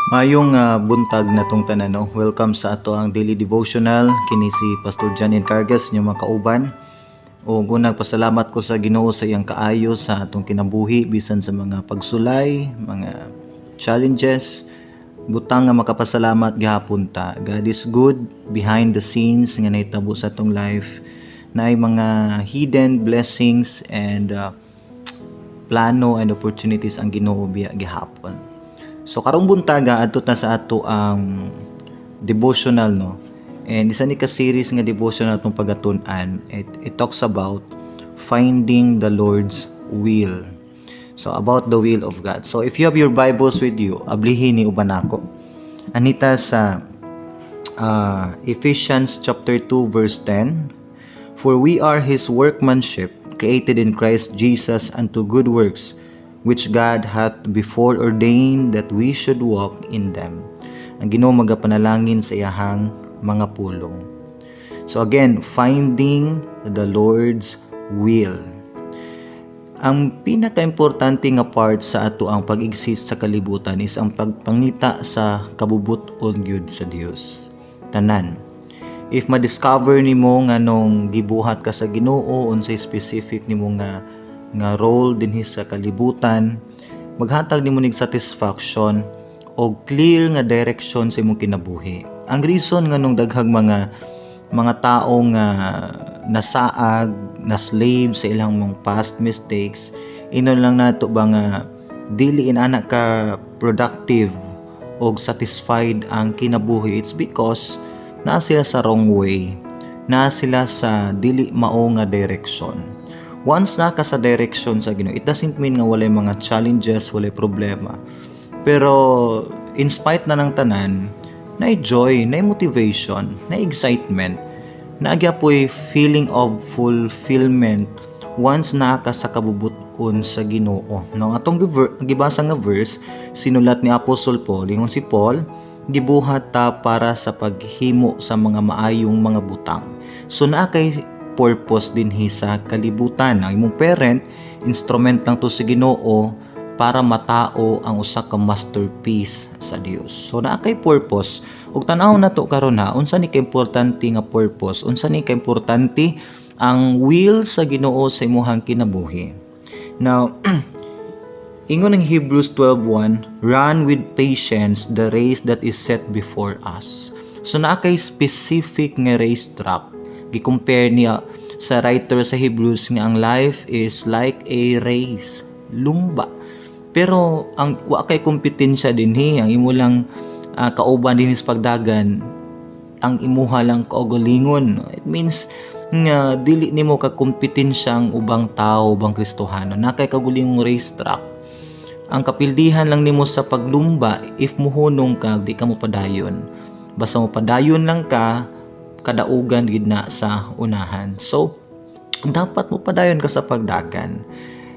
Maayong buntag natong tanan, no. Welcome sa atoang daily devotional. Kini si Pastor John Encargas, inyong mga kauban. O unang pasalamat ko sa Ginoo sa iyang kaayo sa atong kinabuhi bisan sa mga pagsulay, mga challenges. Butang nga makapasalamat gihapon ta. God is good behind the scenes nga nahitabo sa atong life na ay mga hidden blessings and plano and opportunities ang Ginoo biya gihapon. So karong buntaga, adto ta sa atoang devotional, no. And isa ni ka series nga devotional atong pagatun-an. It talks about finding the Lord's will. So about the will of God. So if you have your Bibles with you, ablihin ni uban nako. Anhi ta sa Ephesians chapter 2 verse 10. "For we are his workmanship, created in Christ Jesus unto good works, which God hath before ordained that we should walk in them." Ang Ginoo magapanalangin sa iyahang mga pulong. So again, finding the Lord's will. Ang pinaka-importante nga part sa atoang pag-exist sa kalibutan is ang pagpangita sa kabubut-on gyud sa Dios. Tanan. If ma-discover nimo nga nung gibuhat ka sa Ginoo, unsay specific nimo nga role dinhi sa kalibutan, maghatag nimo nig satisfaction o clear nga direction sa imong kinabuhi. Ang reason nga nung daghang mga tao nga nasaag, na slave sa ilang mga past mistakes, inon lang nato ba nga dili inana ka productive og satisfied ang kinabuhi, it's because naa sila sa wrong way. Naa sila sa dili mao nga direction. Once naa ka sa direction sa Ginoo, it doesn't mean nga walay mga challenges, walay problema. Pero in spite na ng tanan, na joy, na motivation, na excitement, naa gyapoy feeling of fulfillment once naa ka sa kabubuton sa Ginoo. No, atong gibasa nga verse sinulat ni Apostle Paul, ingon si Paul, gibuhat ta para sa paghimo sa mga maayong mga butang. So naa kay purpose dinhi sa kalibutan. Ang imong parent, instrument lang to sa Ginoo para matao ang usa ka masterpiece sa Dios. So naa kay purpose. Ug tan-aw nato karon ha, unsa ni ka-importante nga purpose, unsa ni ka-importante ang will sa Ginoo sa imong kinabuhi. Now, ingon ang Hebrews 12:1, "Run with patience the race that is set before us." So naa kay specific nga race track. Gi-compare niya sa writer sa Hebrews nga ang life is like a race, lumba. Pero ang wa kay kompetensya dinhi, ang imo lang kauban dinhi sa pagdagan ang imuha lang kaugalingon. It means nga dili nimo ka kompetensya ang ubang tao, ubang Kristohano. Naa kay kaugalingong race track. Ang kapildihan lang nimo sa paglumba, if muhunong ka, di ka mo padayon. Basta mo padayon lang ka, kadaugan gid na sa unahan. So, dapat mo padayon ka sa pagdagan.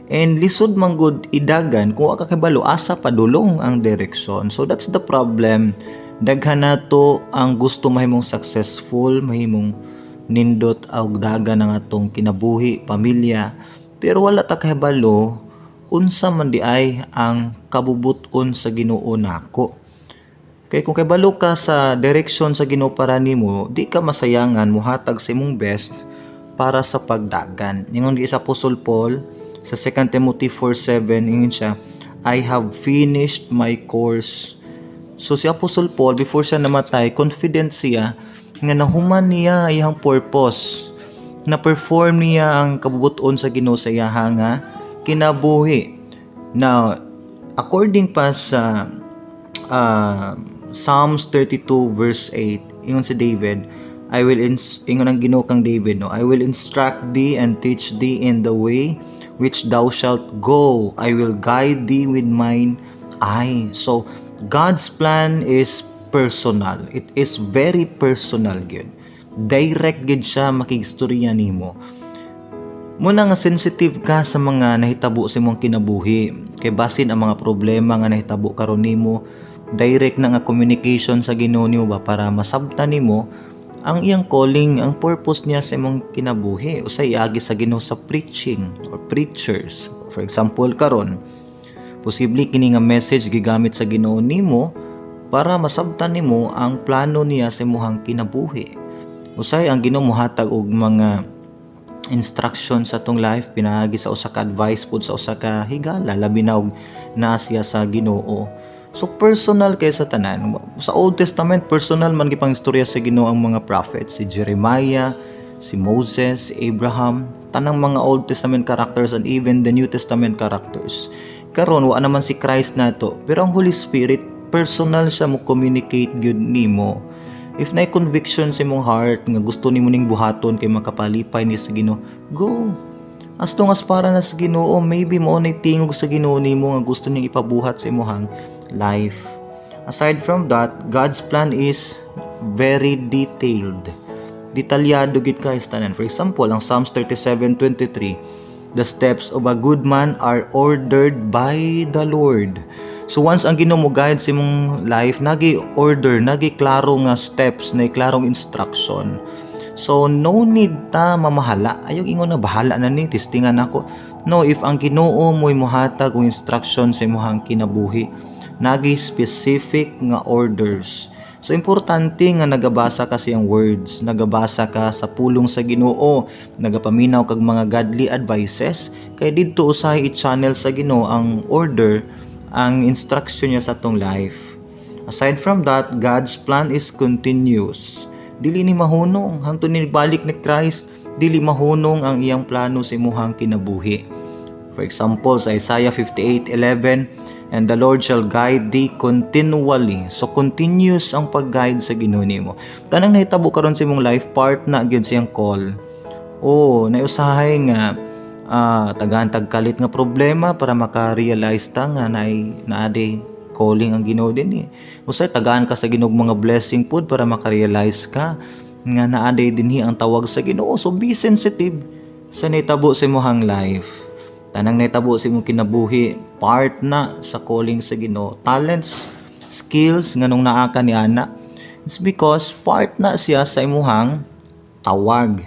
And lisod man gud idagan kung wa ka kabalo asa padulong ang direksyon. So that's the problem. Daghan nato ang gusto mahimong successful, mahimong nindot og dagan ang atong kinabuhi, pamilya, pero wala ta kahibalo unsa man diay ang kabubuton sa Ginoo nako. Kay kung kabalo ka sa direksyon sa Ginoo para nimo, di ka masayangan muhatag sa imong best para sa pagdagan. Ingon di sa Apostle Paul sa 2 Timothy 4:7, ingon siya, "I have finished my course." So si Apostle Paul, before siya namatay, confident siya nga nahuman niya iyang purpose. Na-perform niya ang kabubuton sa Ginoo sa iyaha nga kinabuhi. Now, according pa sa Psalms 32 verse 8, ingon si David, I will ingon ang Ginoo kang David, no, "I will instruct thee and teach thee in the way which thou shalt go. I will guide thee with mine eye." So, God's plan is personal. It is very personal gyud. Direct gid siya makigstorya nimo. Muna nga sensitive ka sa mga nahitabo sa imong kinabuhi. Kay basin ang mga problema nga nahitabo karon nimo, direct na nga communication sa Ginoo nimo ba para masabtan nimo ang iyang calling, ang purpose niya sa imong kinabuhi. Usay iagi sa Ginoo sa preaching or preachers. For example, karon, posible kini nga message gigamit sa Ginoo nimo para masabtan nimo ang plano niya sa imong kinabuhi. Usay ang Ginoo mohatag og mga instruction sa atong life pinaagi sa usa ka advice pud sa usa ka higala, labi na og naa siya sa Ginoo. So personal kay sa tanan. Sa Old Testament, personal man gipang istorya sa Ginoo ang mga prophets, si Jeremiah, si Moses, si Abraham, tanang mga Old Testament characters and even the New Testament characters. Karon wa naman si Christ nato, pero ang Holy Spirit, personal siya mo communicate gyud nimo. If na conviction sa imong heart nga gusto nimo ning buhaton kay makapalipay ni sa Ginoo, go. As long as para na sa Ginoo, maybe mao na tingog sa Ginoo nimo nga gusto niyang ipabuhat sa imong life. Aside from that, God's plan is very detailed. Detalyado gid kay tanan. For example, ang Psalms 37:23, "The steps of a good man are ordered by the Lord." So once ang Ginoo mo guide sa imong life, nagi order, nagi klaro nga steps, na klarong instruction. So no need ta mamahala. Ayaw ingon na bahala na ni, testingan ako. No, if ang Ginoo mo'y mohatag og instruction sa imong kinabuhi, nagi specific nga orders. So importante nga nagabasa ka sa iyang words, nagabasa ka sa pulong sa Ginoo, nagapaminaw kag mga godly advices kay didto usahay i-channel sa Ginoo ang order, ang instruction niya sa atong life. Aside from that, God's plan is continuous. Dili ni mahunong hangtod ni balik ni Christ, dili mahunong ang iyang plano sa imuhang kinabuhi. For example, sa Isaiah 58:11, "And the Lord shall guide thee continually." So continuous ang pag-guide sa Ginoo nimo. Tanang nahitabo karon sa imong life, part na gyud siyang call. Oh, nausahay nga tagaan tag kalit nga problema para maka-realize ta nga naay naade calling ang Ginoo din eh. Usay tagaan ka sa Ginoo mga blessing pud para maka-realize ka nga naaday dinhi ang tawag sa Ginoo. So be sensitive sa nahitabo sa imong life. Tanang nahitabo sa imong kinabuhi, part na sa calling sa Ginoo. Talents, skills nganong naa ka ni ana. It's because part na siya sa imuhang tawag.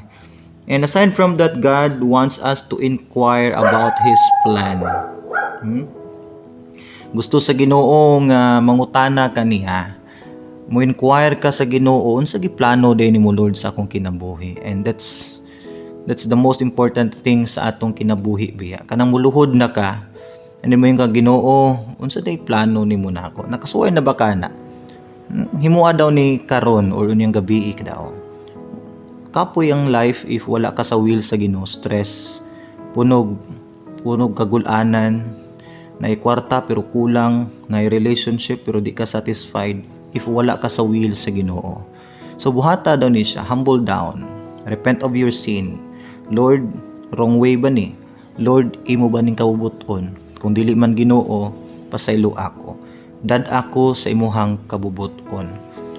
And aside from that, God wants us to inquire about His plan. Gusto sa Ginoo nga mangutana kaniya. Mo inquire ka sa Ginoo, unsa giplano day nimo, Lord, sa akong kinabuhi? And that's the most important thing sa atong kinabuhi biya. Kanang muluhod na ka, and mo yung ka Ginoo, unsa day plano nimo nako? Nakasuway na ba ka na? Himua daw ni karon or unyang gabi ka daw. Kapoy ang life if wala ka sa will sa Ginoo, stress, punog punog kagulanan, naay kwarta pero kulang, naay relationship pero di ka satisfied if wala ka sa will sa Ginoo. So buhata daw ni siya, humble down, repent of your sin. Lord, wrong way ba ni? Lord, imo ba ning kabubuton? Kung dili man Ginoo, pasaylo ako. Dad ako sa imuhang kabubuton.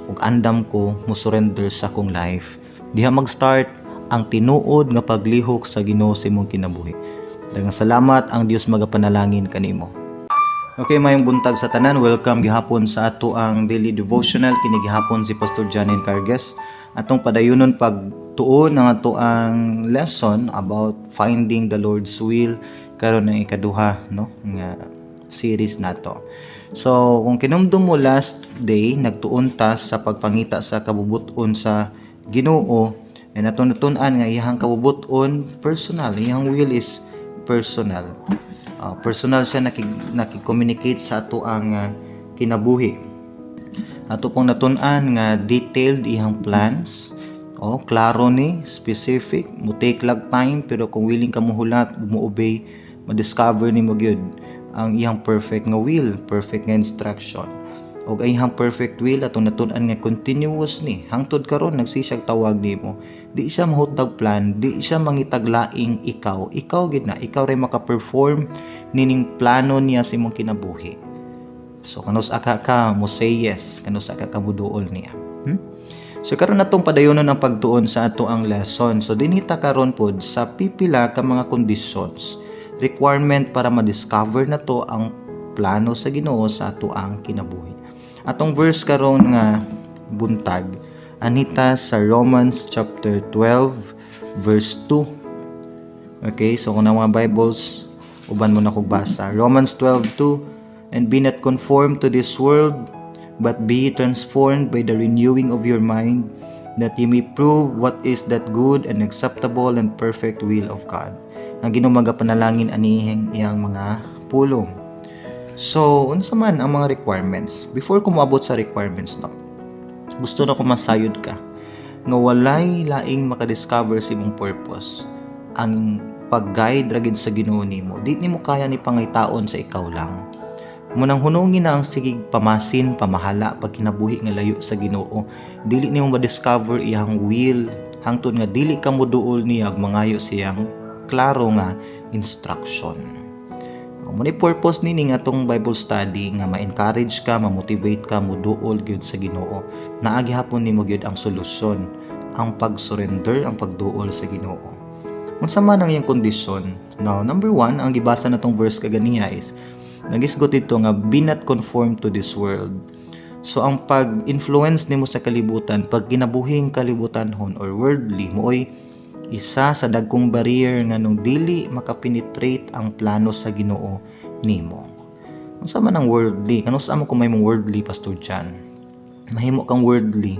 Ug andam ko mo surrender sa akong life. Diha mag-start ang tinuod nga paglihok sa Ginoo sa imong kinabuhi. Daghang salamat, ang Dios magapanalangin kanimo. Okay, mayong buntag sa tanan. Welcome gihapon sa ato ang daily devotional. Kini gihapon si Pastor Janin Carges. Atong padayunon pagtuon ang ato ang lesson about finding the Lord's will, karon ang ikaduha, no, nga series nato. So, kung kinumdum mo last day, nagtuon ta sa pagpangita sa kabubuton sa Ginoo, and atong natun-an nga iyang kabubuton personal, iyang will is personal. Personal siya naki-communicate sa ato ang kinabuhi. Ato pong natun-an nga detailed iyang plans. Oh, klaro ni, specific, mo take lag time, pero kung willing ka mohulat, mo obey, ma-discover nimo gyud ang iyang perfect nga will, perfect nga instruction. Og ang iyang perfect will, atong natun-an nga continuous ni hangtod karon nagsisyag tawag nimo. Di siya mahutag plan, di siya mangitag laing ikaw. Ikaw gid na, ikaw ray maka-perform nining plano niya sa imong kinabuhi. So kanus aka ka mo say yes, kanus aka ka moduol niya. So karon natong padayonon ang pagtuon sa ato ang lesson. So dinhi ta karon pod sa pipila ka mga conditions, requirement para ma-discover nato ang plano sa Ginoo sa ato ang kinabuhi. Atong verse karon nga buntag anita sa Romans chapter 12 verse 2. Okay, so kung na mga Bibles, uban mo na kog basa. Romans 12:2, "And be not conformed to this world, But be transformed by the renewing of your mind, that ye may prove what is that good and acceptable and perfect will of God. Ang Ginoo magapanalangin anihing iyang mga pulong. So, unsa man ang mga requirements? Before ko moabot sa requirements, no, gusto na ko masayod ka nga walay laing makadiscover sa imong purpose. Ang pag-guide ra gid sa Ginoo nimo. Di nimo kaya ni pangitaon sa ikaw lang. Munang hunungin na ang sigig pamasin, pamahala, pagkinabuhi nga layo sa Ginoo. Dili nimo ma-discover iyang will hangtod nga dili ka moduol niya ug mangayo siyang klaro nga instruction. Mo ni purpose nini nga atong Bible study nga ma-encourage ka, ma-motivate ka moduol gyud sa Ginoo. Naa gihapon nimo gyud ang solusyon, ang pag-surrender, ang pagduol sa Ginoo. Unsa man ang iyang kondisyon? Now, number one, ang gibasa na tong verse kaganiha is nagisgot dito nga "Be not conformed to this world." So ang pag-influence nimo sa kalibutan, pag kinabuhing kalibutanhon or worldly, mooy isa sa dagkong barrier nga nung dili makapenetrate ang plano sa Ginoo nimo. Unsa man ang worldly? Kanus-a mo kung may mong worldly, Pastor Chan? Mahimo kang worldly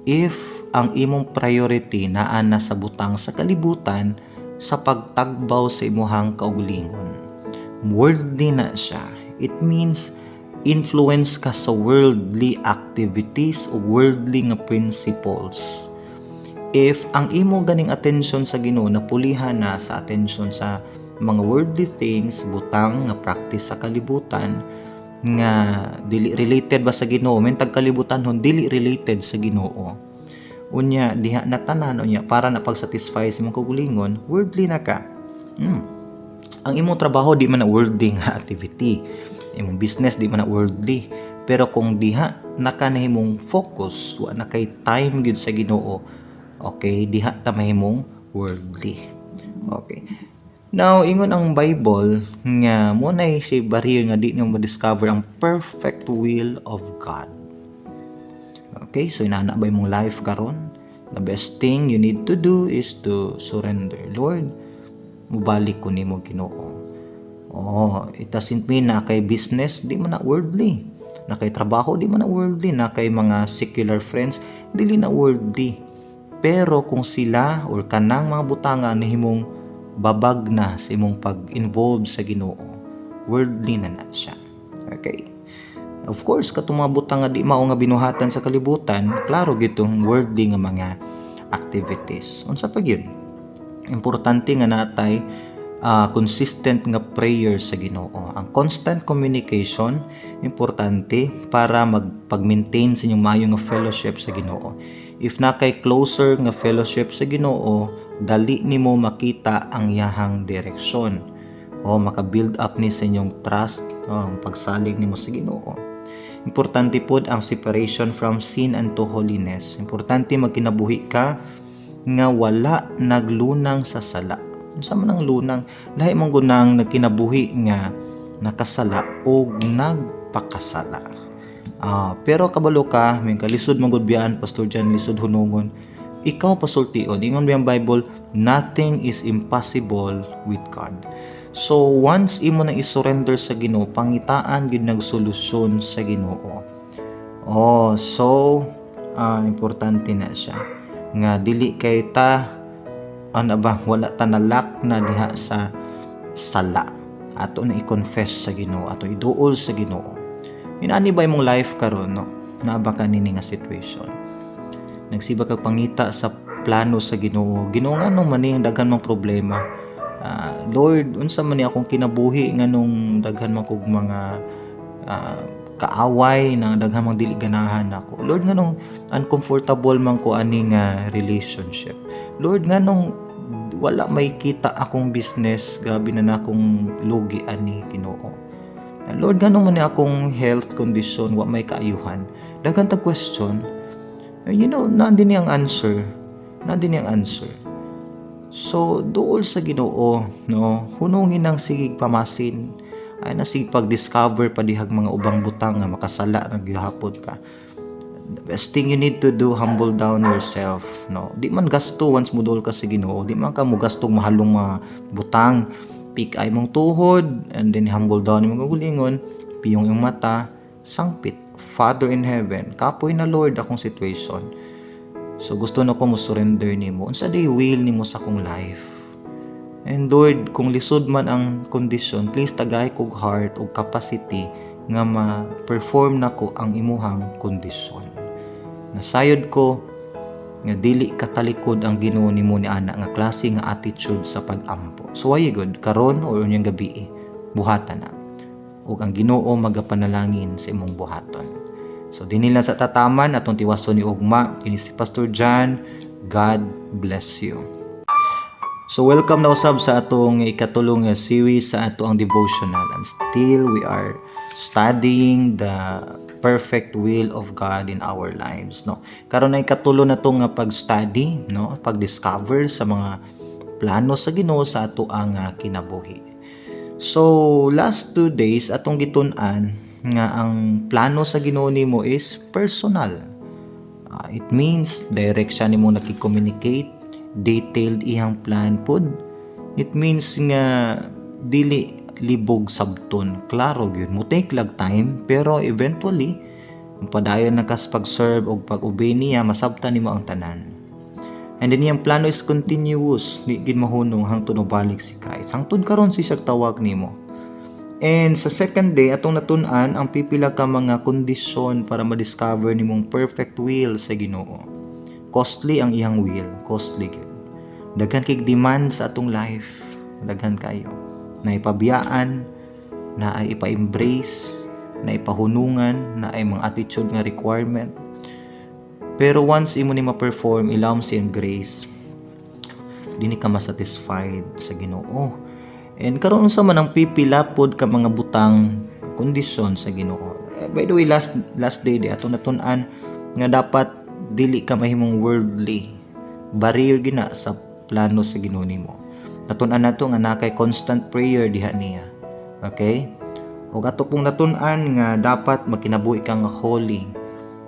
if ang imong priority naa na sa butang sa kalibutan sa pagtagbaw sa imuhang kaugalingon. Worldly na siya. It means influence ka sa worldly activities o worldly nga principles. If ang imo ganing attention sa Ginoo napulihan na sa attention sa mga worldly things, butang nga practice sa kalibutan nga dili related ba sa Ginoo, mentag kalibutan hon dili related sa Ginoo. Unya diha na tanan, unya para na pag-satisfy sa imong kaugalingon, worldly na ka. Ang imong trabaho di man na worldly nga activity. Imong business di man na worldly. Pero kung diha na ka nahimong focus, wa na kay time gyud sa Ginoo, okay, diha ta mahimong worldly. Okay. Now, ingon ang Bible nga mo na si barrier nga di nimo ma-discover ang perfect will of God. Okay, so inana ba imong life karon? The best thing you need to do is to surrender. Lord, mubalik ko nimo, Ginoo. Oh, it doesn't mean na kay business di man na worldly. Na kay trabaho di man na worldly, na kay mga secular friends dili na worldly. Pero kung sila or kanang mga butanga nahimong babag na sa imong pag-involve sa Ginoo, worldly na na siya. Okay. Of course, katong mga butang nga di mao nga binuhatan sa kalibutan, klaro gitong worldly nga mga activities. Unsa pa gyud? Importante nga natay consistent nga prayer sa Ginoo. Ang constant communication importante para magpag-maintain sa inyong maayo nga fellowship sa Ginoo. If na kay closer nga fellowship sa Ginoo, dali nimo makita ang iyahang direksyon. O maka-build up ni sa inyong trust, o, ang pagsalig nimo sa Ginoo. Importante pod ang separation from sin and to holiness. Importante magkinabuhi ka nga wala naglunang sa sala. Unsa man ang lunang? Lahi mong gunang nagkinabuhi nga nakasala o nagpakasala. Pero kabalo ka, may kalisod man gud biyaan, Pastor John, lisod hunungon. Ikaw pasultion, ingon ba ang Bible, nothing is impossible with God. So once imo na i-surrender sa Ginoo, pangitaan gid nagsolusyon sa Ginoo. Oh, so importante na siya nga dili kay ta ano ba, wala ta nalak na diha sa sala. Ato na i-confess sa Ginoo, ato iduol sa Ginoo. Inani ba imong life karon, no? Naa ba ka nini nga situation? Nagsiba kag pangita sa plano sa Ginoo. Ginoo, nganong man ni ang daghan mang problema? Lord, unsa man ni akong kinabuhi, nganong daghan man kog mga kaaway na daghan mang dili ganahan nako? Lord, nganong uncomfortable man ko ani nga relationship? Lord, nganong wala may kita akong business, grabe na na akong lugi ani, Ginoo? Lord, nganong man ni akong health condition wa may kaayuhan? Daghan tag question. Naa din ang answer. Naa din ang answer. So, duol sa Ginoo, no? Hunungin ang sigig pamasin. Ay na sige pag-discover pa dihag mga ubang butang nga makasala na gihapon ka. The best thing you need to do, humble down yourself, no? Di man gasto once mo duol ka sa Ginoo, di man ka mo gasto mahalong mga butang. Pick ay mong tuhod and then humble down imong kaugalingon, piyong imong mata, sangpit. Father in heaven, kapoy na, Lord, akong situation. So gusto na ko mo surrender nimo. Unsa day will nimo sa akong life? And Lord, kung lisod man ang kondisyon, please tagay kog heart o capacity nga ma-perform nako ang imuhang kondisyon. Nasayod ko nga dili katalikod ang Ginoo nimo ni ana nga klase nga attitude sa pag-ampo. So why good karon or unyang gabi, buhatan na. Ug ang Ginoo magapanalangin sa imong buhaton. So dinhi lang sa tataman atong tiwason ni ugma. Kini si Pastor John. God bless you. So welcome na usab sa atong ikatulong nga series sa ato ang devotional, and still we are studying the perfect will of God in our lives, no? Karon ay ikatulo na to nga pag-study, no, pag-discover sa mga plano sa Ginoo sa ato ang kinabuhi. So last 2 days atong gitun-an nga ang plano sa Ginoo nimo is personal. It means direct siya nimo nakicommunicate, detailed iyang plan pod. It means nga dili libog sabton, klaro gyud. Mo take lag time, pero eventually padayon na kas pag-serve og pag-obey niya, masabtan nimo ang tanan. And then iyang plano is continuous, di gid mahunong hangtod mobalik si Christ. Hangtod karon siya tawag nimo. And sa second day, atong natun-an ang pipila ka mga kondisyon para ma-discover nimong perfect will sa Ginoo. Costly ang iyang will, costly gyud. Daghan kay demand sa atong life, daghan kayo. Na ipabiyaan, na ay ipa-embrace, na ipahunungan, na ay mga attitude nga requirement. Pero once imo ni ma-perform, ilawom sa iyang grace, dini ka masatisfied sa Ginoo. And karon, unsa man ang pipila pod ka mga butang, kondisyon sa Ginoo? Eh, by the way, last last day di ato natun-an nga dapat dili ka mahimong worldly. Barrier gina sa plano sa Ginoo nimo. Natun-an nato nga naa kay constant prayer diha niya. Okay? Ug ato pong natun-an nga dapat magkinabuhi ka nga holy,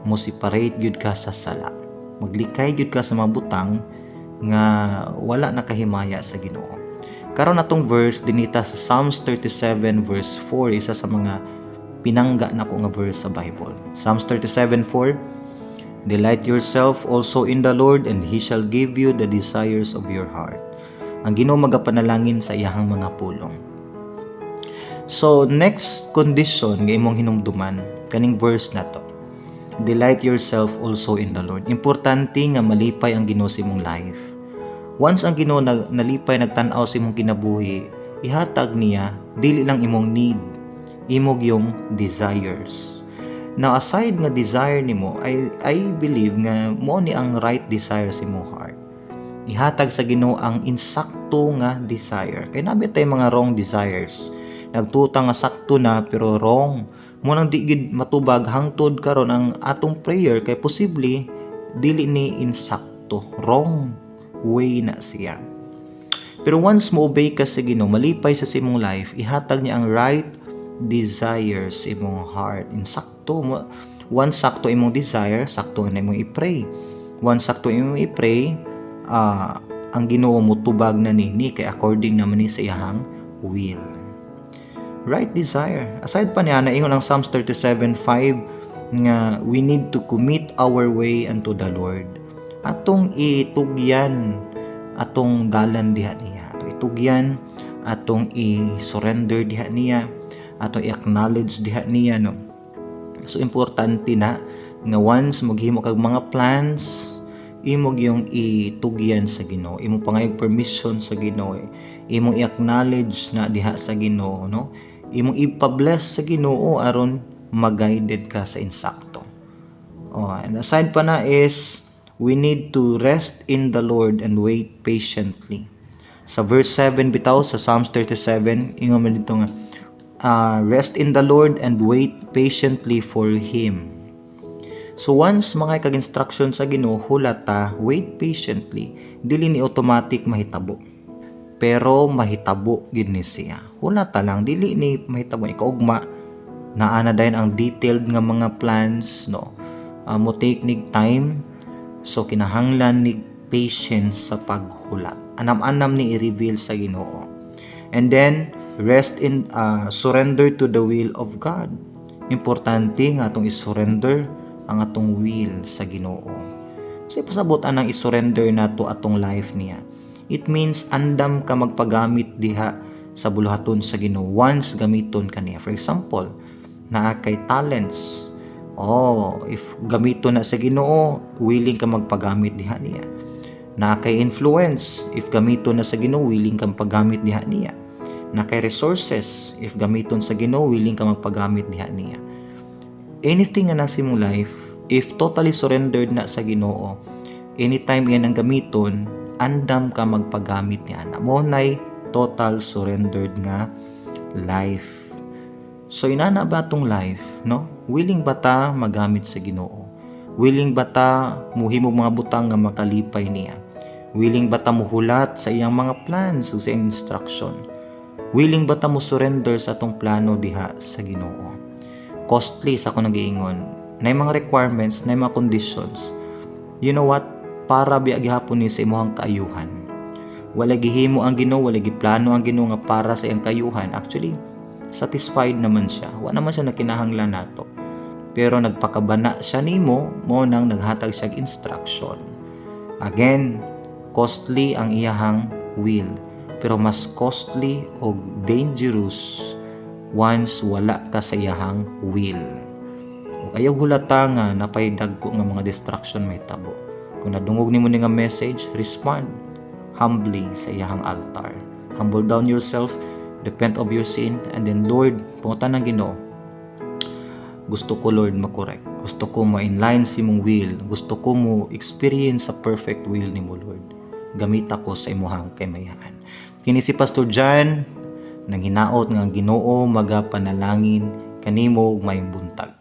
mo separate gyud ka sa sala. Maglikay gyud ka sa mga butang nga wala nakahimaya sa Ginoo. Karon, atong verse dinita sa Psalms 37 verse 4, isa sa mga pinangga nako nga verse sa Bible. Psalms 37:4: "Delight yourself also in the Lord, and He shall give you the desires of your heart." Ang Ginoo magapanalangin sa iyahang mga pulong. So next condition nga imong hinumduman kaning verse na to. "Delight yourself also in the Lord." Importante nga malipay ang Ginoo sa imong life. Once ang Ginoo nalipay nagtan-aw sa imong kinabuhi, ihatag niya dili lang imong need, imo yung desires. Now aside nga desire nimo, I believe nga mo ni ang right desire sa imong heart. Ihatag sa Ginoo ang insakto nga desire. Kay naa bitay mga wrong desires. Nagtuta nga sakto na pero wrong. Mo nang di gid matubag hangtod karon ang atong prayer kay posible dili ni insakto, wrong way na siya. Pero once mo obey ka sa Ginoo, malipay sa imong life, ihatag niya ang right desires sa imong heart. Insakto mo. Once sakto imong desire, sakto na imong i-pray. Once sakto imong i-pray, ang Ginoo mo tubag na nini kay according naman ni sa iyahang will. Right desire. Aside pa niya, naingon ang Psalms 37:5 nga we need to commit our way unto the Lord. Atong itugyan atong dalan diha niya. Atong itugyan, atong i-surrender diha niya, atong i-acknowledge diha niya, no. So importante na nga once maghimo kag mga plans, imo gyung itugyan sa Ginoo, imo pangayog permission sa Ginoo, imong i-acknowledge na diha sa Ginoo, no, imong ipa-bless sa Ginoo aron ma-guided ka sa insakto. Oh, and aside pa na is we need to rest in the Lord and wait patiently. Sa verse 7 bitaw sa Psalms 37, ingon man dito nga "Rest in the Lord and wait patiently for Him." So once mga kag instruction sa Ginoo, hulata, wait patiently. Dili ni automatic mahitabo. Pero mahitabo gid ni siya. Hulata lang, dili ni mahitabo ikaugma, naa na dayon ang detailed nga mga plans, no. Mo take nig time, so kinahanglan nig patience sa paghulat. Anam-anam ni i-reveal sa Ginoo. And then rest in surrender to the will of God. Importante nga atong i-surrender ang atong will sa Ginoo. Kasi pasabot anang i-surrender nato atong life niya. It means andam ka magpagamit diha sa buluhaton sa Ginoo once gamiton ka niya. For example, naa kay talents. Oh, if gamiton na sa Ginoo, willing ka magpagamit diha niya. Naa kay influence, if gamiton na sa Ginoo, willing kang paggamit diha niya. Naa kay resources, if gamiton sa Ginoo, willing ka magpagamit diha niya. Anything nga nasa imong life, if totally surrendered na sa Ginoo, anytime yan ang gamiton, andam ka magpagamit niya. Mao nay total surrendered nga life. So inana ba atong life, no? Willing ba ta magamit sa Ginoo? Willing ba ta muhimo mga butang nga makalipay niya? Willing ba ta muhulat sa iyang mga plans o sa iyang instruction? Willing ba ta mo surrender sa atong plano diha sa Ginoo? Costly sa ako nagiingon. Na mga requirements, na mga conditions. You know what? Para biya gihapon ni sa imong kaayuhan. Wala gihimo ang Ginoo, wala giplano ang Ginoo nga para sa iyang kaayuhan. Actually, satisfied naman siya. Wa naman siya nakinahanglan nato. Pero nagpakabana siya nimo, mao nang naghatag siya instruction. Again, costly ang iyahang will, pero mas costly o dangerous once wala ka sa iyahang will. O ayaw hulata nga napay dagko nga mga destruction mahitabo. Kung nadungog nimo ni nga message, respond humbly sa iyahang altar. Humble down yourself, repent of your sin, and then, "Lord," pangutan ang Ginoo, "gusto ko, Lord, makorek. Gusto ko ma-inline sa imong will. Gusto ko mo experience sa perfect will nimo, Lord. Gamit ako sa imuhang kamayahan." Kini si Pastor John, nang hinaot nga ang Ginoo magapanalangin kanimo ug maayong buntag.